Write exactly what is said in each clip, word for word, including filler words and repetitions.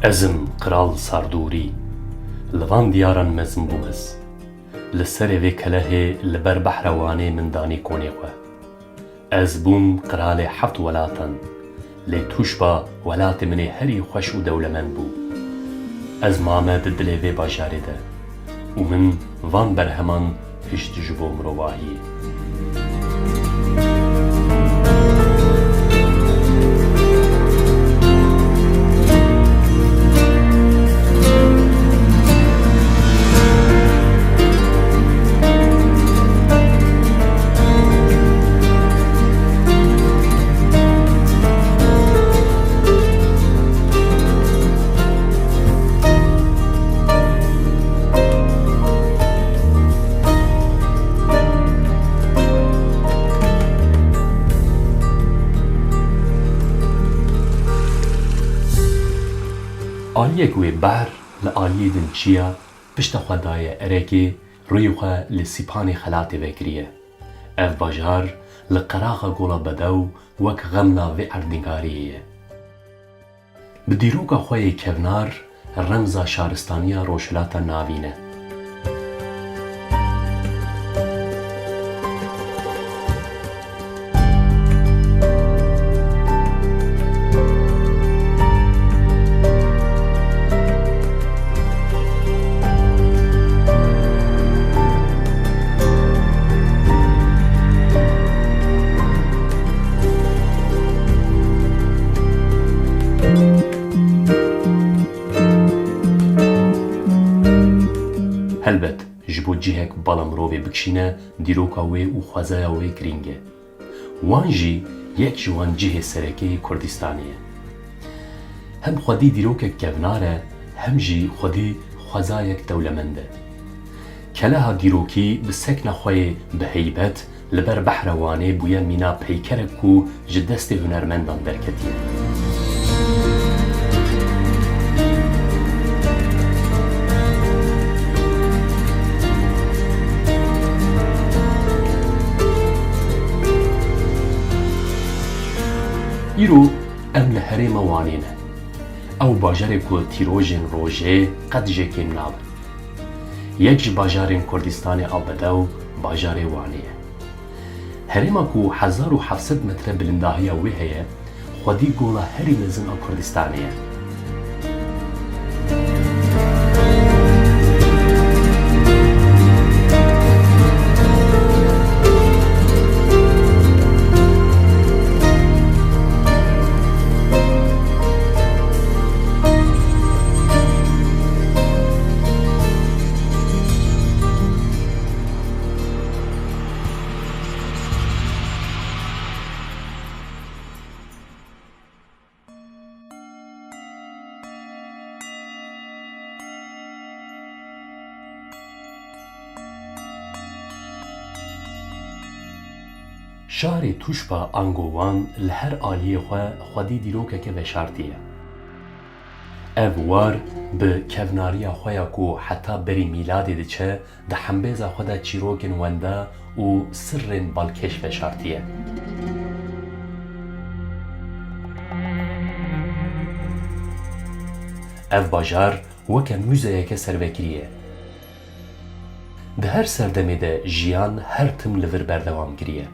Ez im Qral Sardûrî, li van diyaran mezin bûm ez. Li serê vê kelehê li ber behra Wanê min danî konê xwe. Ez bûm qralê heft welatan, lê tûşba welatê min ê herî xweş û dewlemend bû. Ez mame di dilê vê bajarê de û min van berheman hişt ji bo mirovahiyê. Aliyek wê behr li aliyê din çiya, pişta xwe daye erekê, rûyê xwe li Sîpanê Xelatê vekiriye. Ev bajar li qeraxa Gola Bedew wek xemla vê erdnîgariyê ye. Bi dîroka xwe yê kevnar remza şaristaniya Rojhilata Navîn e. Helbet, ji bo cihek bala mirovê bikişîne, dîroka wê û xwezaya wê girîng e. Wan jî yek ji wan cihê sereke yê Kurdistanê ye. Hem xwedî dîrokek kevnar e, hem jî xwedî xwezayek dewlemend e. Keleha dîrokî bi sekna xwe yê bi heybet li ber behra Wanê bûye mîna peykerek ku ji destê hunermendan derketiye. Îro em li herêma Wanê ne. Ew bajarê ku tîrojên rojê qet jê kêm nabin. Yek ji bajarên Kurdistanê a bedew bajarê Wanê ye. Herêma ku hezar û heft sed metre bilindahiya wê heye, xwedî gola herî mezin a Kurdistanê ye. Şarê Tûşba ango Wan li her aliyê xwe xwedî dîrokeke veşartî ye. Ev war bi kevnariya xwe ya ku heta berî mîladê diçe, di hembêza xwe de çîrokên wenda û sirrên balkêş veşartiye. Ev bajar weke muzeyeke servekirî ye. Di her serdemê de jiyan her tim li vir berdewam kiriye.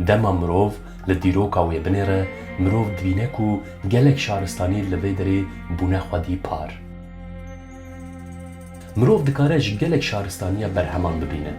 Dema mirov li dîroka wê binêre, mirov dibîne ku gelek şaristanî li vê derê bûne xwedî par. Mirov dikare ji gelek şaristaniya berheman bibîne.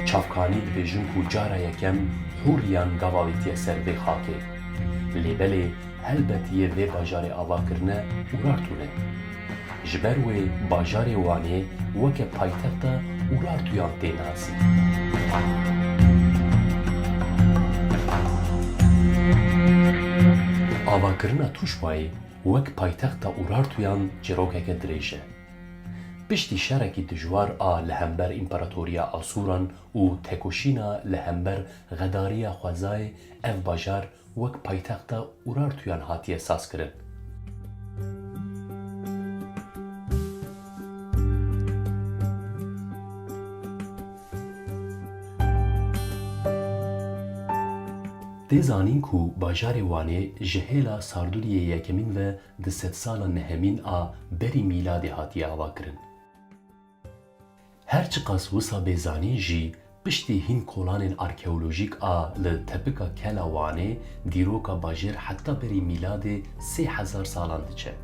Çavkanî dibêjin ku cara yekem hûriyan gava avêtiye ser vê xakê. Lê belê helbet yê vê bajarê ava kirine Urartu ne. Ji ber wê bajarê Wanê weke paytexta Urartuyan tê nasîn. Avakirina Tuşbayê wek paytexta Urartuyan çîrokeke dirêj e. Piştî şerekî dijwar a li hember Împaratoriya Asûran û tekoşîna li hember xedariya xwezayê, ev bajar wek paytexta Urartuyan hatiye sazkirin. Tê zanîn ku bajarê Wanê ji hêla Sardûriyê yekemîn ve di sedsala nehemîn a berî mîladê hatiye avakirin. Her çiqas wisa bê zanîn jî, piştî hîn kolanên arkeolojîk a li Tepika Kela Wanê, dîroka bajêr heta berî mîladê sê hezar salan diçe.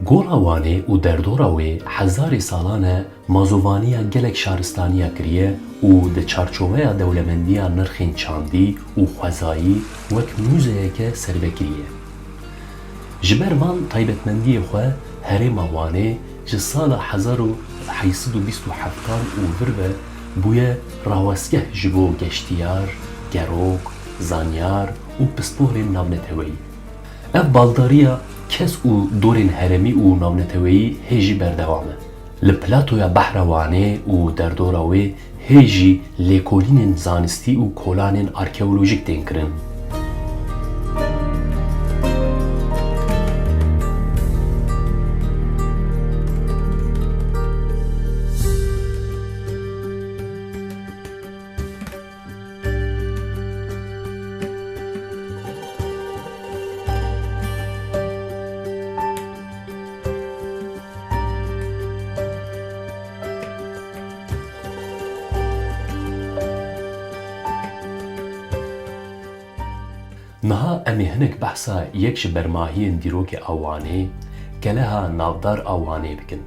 Gola Wanê û derdora wê hezarê salan e mazovaniya gelek şaristaniya kiriye û di çarçoveya dewlemendiya nirxên çandî û xwezayî wek muzeyeke serbe kiriye. Ji ber van taybetmendiyê xwe, herêma Wanê ji sala hezar û heyt sed û bîst û heft û vir ve bûye rawestgeh ji bo geştiyar, gerok, zanyar û pisporên navneteweyî. Ev baldariya kes û dorên herêmî û navneteweyî hê jî berdewam e. Li platoya Behra Wanê û derdora wê hê jî lêkolînên zanistî û kolanên arkeolojîk tên kirin. Niha em ê hinek behsa yek ji bermahiyên dîrokê a Wanê, Keleha navdar a Wanê bikin.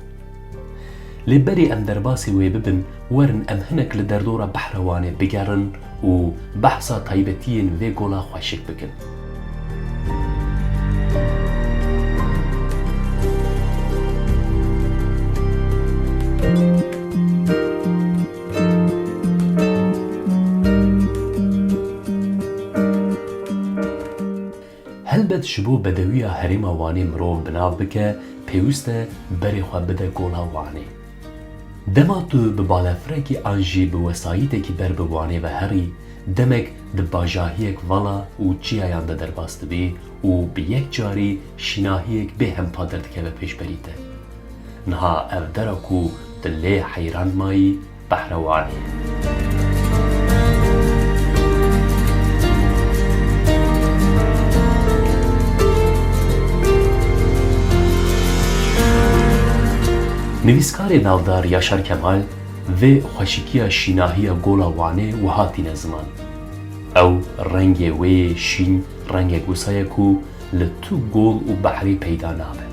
Lê berî em derbasî wê bibin, werin em hinek li derdora Behra Wanê bigerin û behsa taybetiyên vê gola xweşik bikin. Helbet ji bo bedewiya herêma Wanê mirov bi nav bike, pêwîst e berê xwe bide Gola Wanê. Dema tu bi balefrekî an jî bi wesayîtekî ber bi Wanê ve herî, demek di bajahiyek vala û çiyayan de derbas dibî û bi yek carî şînahiyek bê hempa derdikeve pêşberî te. Niha ev dera ku tu lê heyran mayî, Behra Wanê ye. Nivîskarê navdar Yaşar Kemal vê xweşikiya şînahiya Gola Wanê wiha tîne ziman: Ew rengê wê yê şîn rengek wisa ye ku li tu gol û behrî peyda nabe.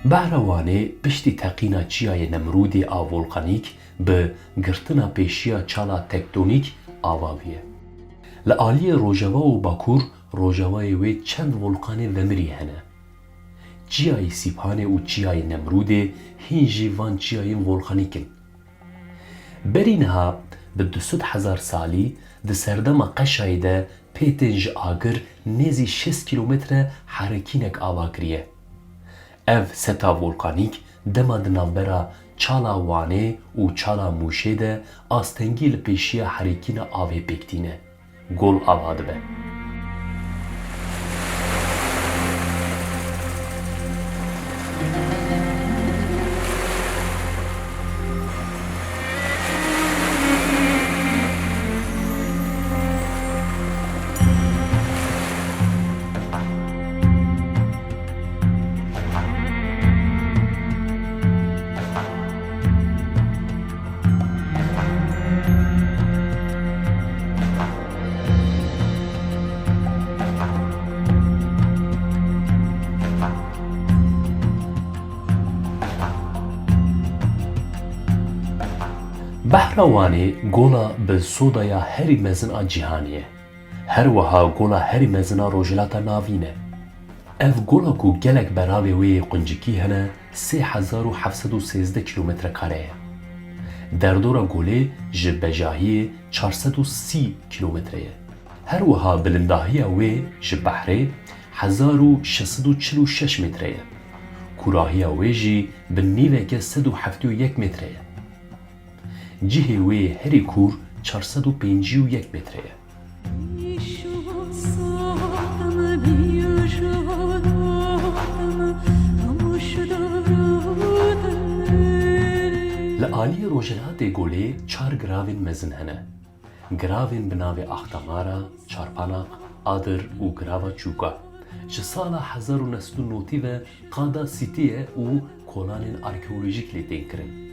Behra Wanê piştî teqîna çiyayê Nemrûdê a volkanîk bi girtina pêşiya çala tektonîk ava bûye. Li aliyê rojava û bakur rojavayê wê çend volkanê vemirî hene. Çiyayê Sîpanê û çiyayê Nemrûdê hîn jî van çiyayên volkanîk in. Berî niha bi du sed hezar salî di serdema qeşayê de pê tên ji agir nêzî şêst kîlometre herikînek ava kiriye. Ev seta volkanîk dema di navbera Çala Wanê û Çala Mûşê de astengî li pêşiya herikîna avê pêk tîne. Gol ava dibe. Behra Wanê gola bi soda ya herî mezin a cîhanê ye. Her wiha gola herî mezin a Rojhilata Navîn e. Ev gola ku gelek beravê wê yê quncikî hene, sê hezar û heft sed û sêzdeh kîlometre kare ye. Derdora golê ji bejahiyê çar sed û sî kîlometre ye. Her wiha bilindahiya wê ji behrê hezar û şeş sed û çil û şeş metre ye. Kûrahiya wê jî bi nîveke sed û heftê û yek metre ye. Cihê wê yê herî kûr çar sed û pêncî û yek metre ye. Li aliyê rojhilatê golê çar giravên mezin hene. Giravên bi navê Axtamara, Çarpanak, Adir û Girava Çûka. Ji sala hezar û neh sed û notî ve qada sîtî ye û kolanên arkeolojîk lê tên kirin.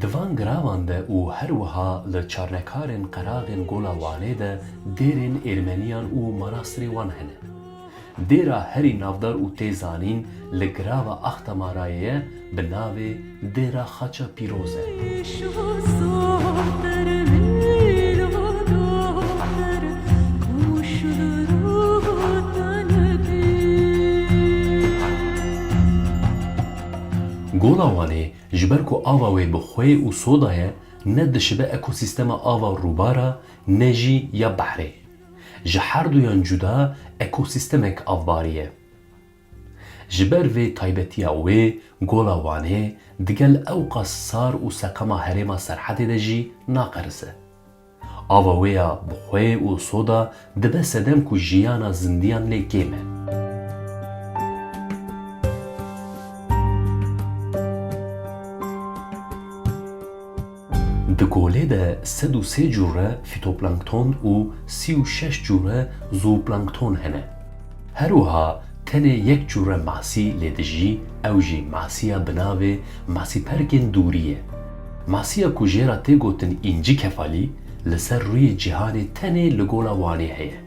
Di van giravan de û her wiha li çarnekarên qeraxên Gola Wanê de dêrên Êrmeniyan û manastirê wan hene. Dêra herî navdar û tê zanîn li Girava Axtamarayê ye, bi navê Dêra Xaça Pîroz e. Gola Wanê ji ber ku ava wê bi xwê û soda ye, ne dişibe ekosîstema ava rûbara, ne jî ya behrê. Ji herduyan cuda ekosîstemek avbarî ye. Ji ber vê taybetiya wê, Gola Wanê digel ewqas sar û seqema herêma Serhedê de jî naqerise. Ava wê ya bi xwê û soda dibe sedem ku jiyana zindiyan lê kêm e. Di golê de sed û sê cure fîtoplankton û sî û şeş cure zooplankton hene. Her wiha tenê yek cure masî lê dijî, ew jî masiya bi navê masîperkên dûrî ye. Masiya ku jê re tê gotin încîkefalî, li ser rûyê cîhanê tenê li Gola Wanê heye.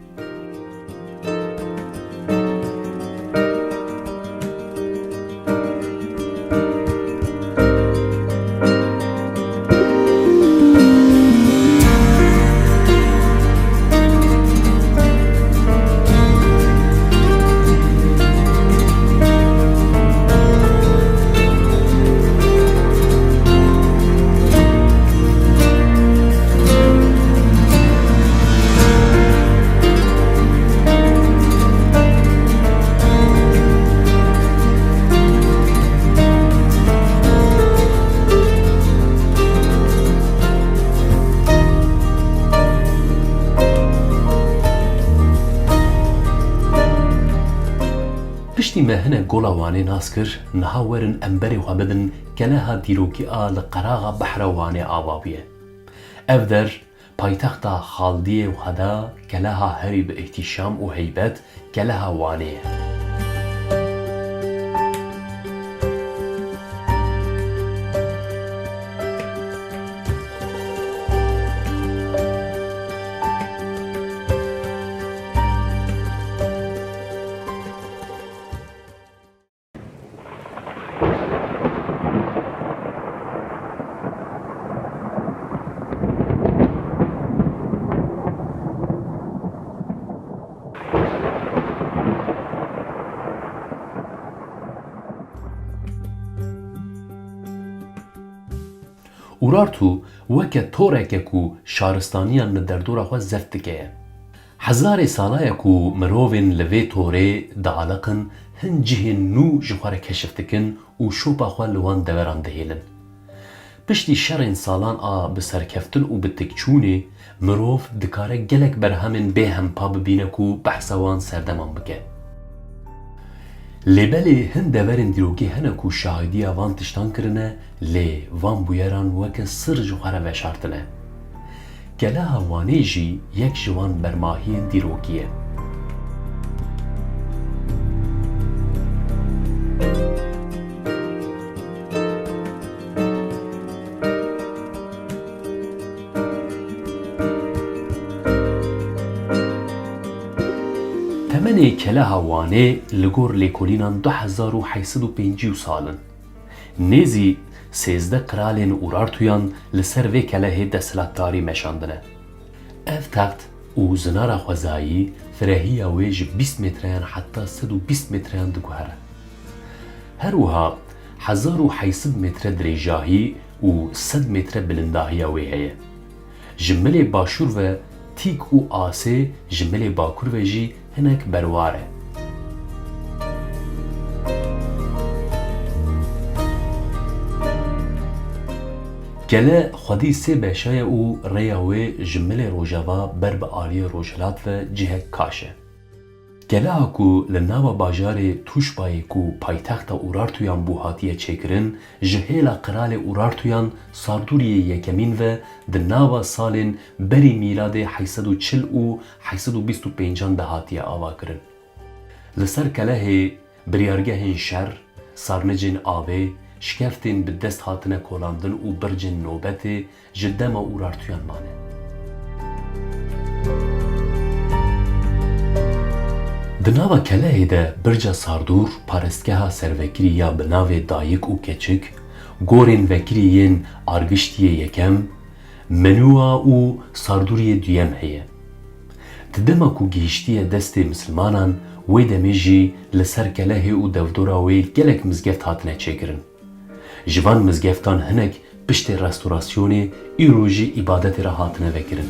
Piştî me hinek Gola Wanê nas kir, niha werin em berê xwe bidin keleha dîrokî a li qeraxa Behra Wanê ava bûye. Ev der, paytexta Xaldiyê û Heda, keleha herî bi îhtîşam û heybet, keleha Wanê ye. Urartu weke toreke ku şaristaniyan li derdora xwe zeft dike ye. Hezarê sala ye ku mirovên li vê torê dialiqin, hin cihên nû ji xwe re keşif dikin û şopa xwe li wan deveran dihêlin. Piştî şerên salan a bi serkeftin û bi tikçûnê, mirov dikare gelek berhemên bêhempa bibîne ku behsa wan serdeman bike. Lê belê hin deverên dîrokî hene ku şahidiya van tiştan kirine, lê van bûyeran weke sir ji xwe re veşartine. Keleha Wanê jî yek ji wan bermahiyên dîrokî ye. Temenê Keleha Wanê li gor lêkolînan du hezar û heşt sed û pêncî sal in. Nêzî Sêzdeh qiralên Urartuyan li ser vê kelehê desthilatdarî meşandine. Ev text û zinara xwezayî firehiya wê ji bîst metreyan heta sed û bîst metreyan diguhere. Her wiha hezar û heyt sed metre dirêjahî û sed metre bilindahiya wê heye. Ji milê başûr ve tîk û asê, ji milê bakur ve jî hinek berwar e. Kele xwedî sê beşa ye û rêya wê ji milê rojava ber bi aliyê rojhilat ve cihek kaş e. Keleha ku li nava bajarê Tûşbayê ku paytexta Urartuyan bû hatiye çêkirin, ji hêla qiralê Urartuyan Sardûriyê yekemîn ve di nava salên berî mîladê heyt sed û çil û heyt sed û bîst û pêncan de hatiye avakirin. Li ser kelehê biryargehên şer, sarnicên avê, şikeftên bi dest hatine kolandin û bircên nobetê ji dema Urartuyan mane. Di nava kelehê de birca Sardûr, parestgeha servekirî ya bi navê Dayik û Keçik, gorên vekirî yên Argiştiyê yekem, Menûa û Sardûriyê duyem heye. Di dema ku gihiştiye destê misilmanan, wê demê jî li ser kelehê û devdora wê gelek mizgeft hatine çêkirin. Ji van mizgeftan hinek piştê restorasyonê îro jî îbadetê re hatine vekirin.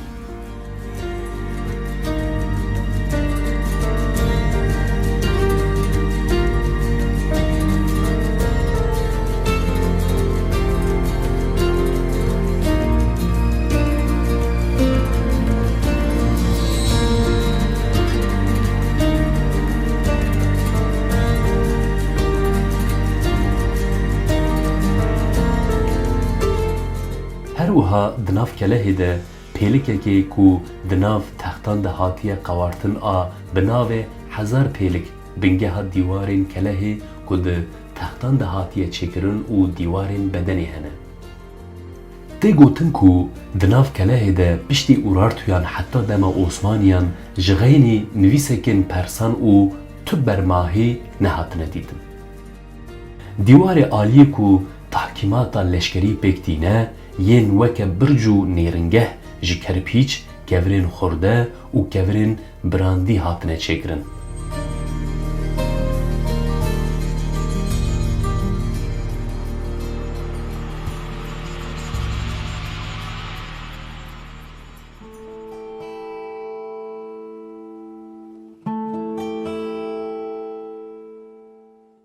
Her wiha di nav kelehê de pêlikekê ku di nav textan de hatiye qewartin a bi navê Hezar Pêlik bingeha dîwarên kelehê ku di textan de hatiye çêkirin û dîwarên bedenê hene. Tê gotin ku di nav kelehê de piştî Urartuyan heta dema Osmaniyan ji xeynî nivîsekên persan û tu bermahî nehatine dîtin. Dîwarê aliyê ku tahkîmata leşkerî pêk tîne, yên weke birc û nêringeh ji kerpîç, kevirên xurde û kevirên birandî hatine çêkirin.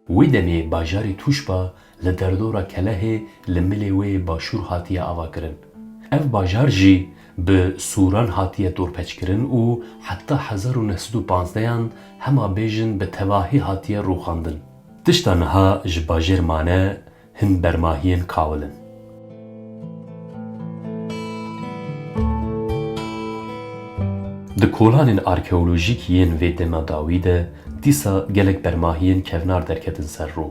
Wê demê bajarê Tûşba li derdora kelehê li milê wê yê başûr hatiye avakirin. Ev bajar jî bi sûran hatiye dorpeçkirin û heta hezar û neh sed û panzdehan hema bêjin bi tevahî hatiye rûxandin. Tişta niha ji bajêr mane hin bermahiyên kawil in. Di kolanên arkeolojîk yên vê dema dawî de dîsa gelek bermahiyên kevnar derketin ser rû.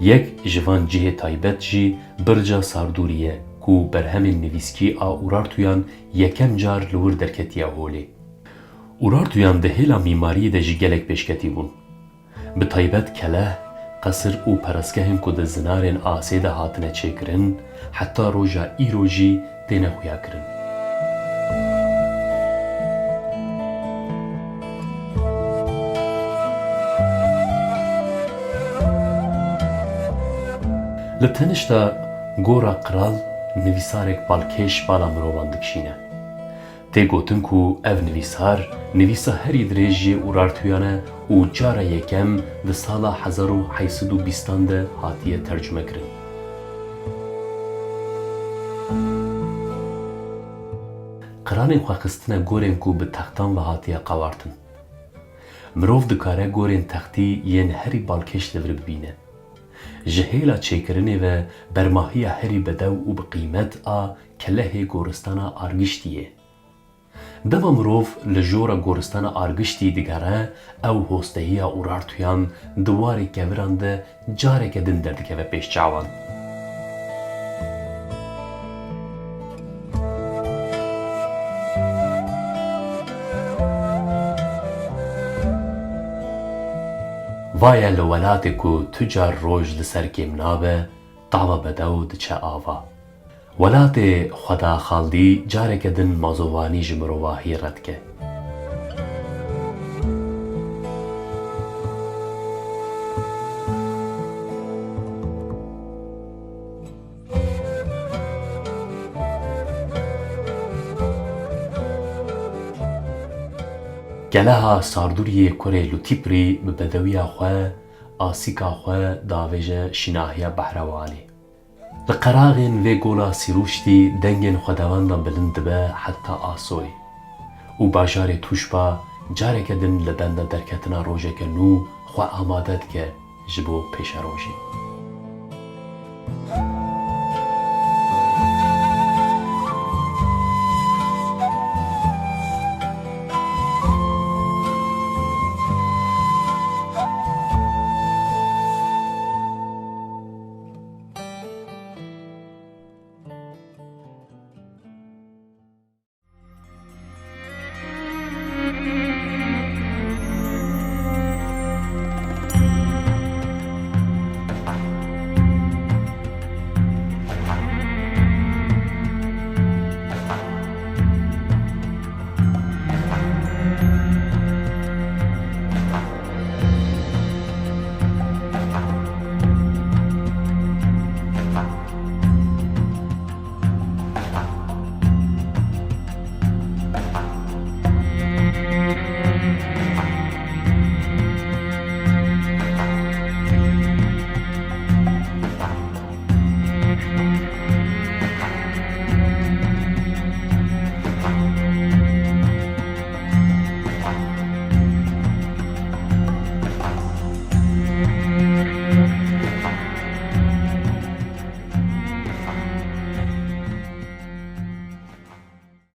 Yek ji van cihê taybet jî Birca Sardûrî ye ku berhemên nivîskî a Urartuyan yekem car li wir derketiye holê. Urartuyan di hêla mîmariyê de jî gelek pêşketî bûn. Bi taybet keleh, qesir û perestgehên ku di zinarên asê de hatine çêkirin, heta roja îro jî têne xuyakirin. Li tenişta Gora Qral nivîsarek balkêş bala mirovan dikişîne. Tê gotin ku ev nivîsar nivîsa herî dirêj yê Urartuyan e û cara yekem di sala hezar û heyt sed û bîstan de hatiye tercumekirin. Qiralên xwe xistine gorên ku bi textan ve hatiye qewartin. Mirov dikare gorên textî yên herî balkêş li vir bibîne. Ji hêla çêkirinê ve bermahiya herî bedew û bi qîmet a kelehê goristana Argiştî ye. Dema mirov li jora goristana Argiştî digere, ew hostehiya Urartuyan di warê keviran de careke din derdikeve pêş çawan. Vaye li welatê ku tu car roj li ser kêm nabe, Tava bedew diçe ava. Welatê Xweda Xaldî careke din mazovanî ji mirovahî redike. Keleha Sardûriyê kurê Lutîprî bi bedewiya xwe, asîka xwe davêje şînahiya Behrewanê. Li qeraxên vê gola sîrûştî dengên xwedewandan bilind dibe heta Asoyê û bajarê Tûşba careke din li benda derketina rojeke nû xwe amade dike ji bo pêşerojê.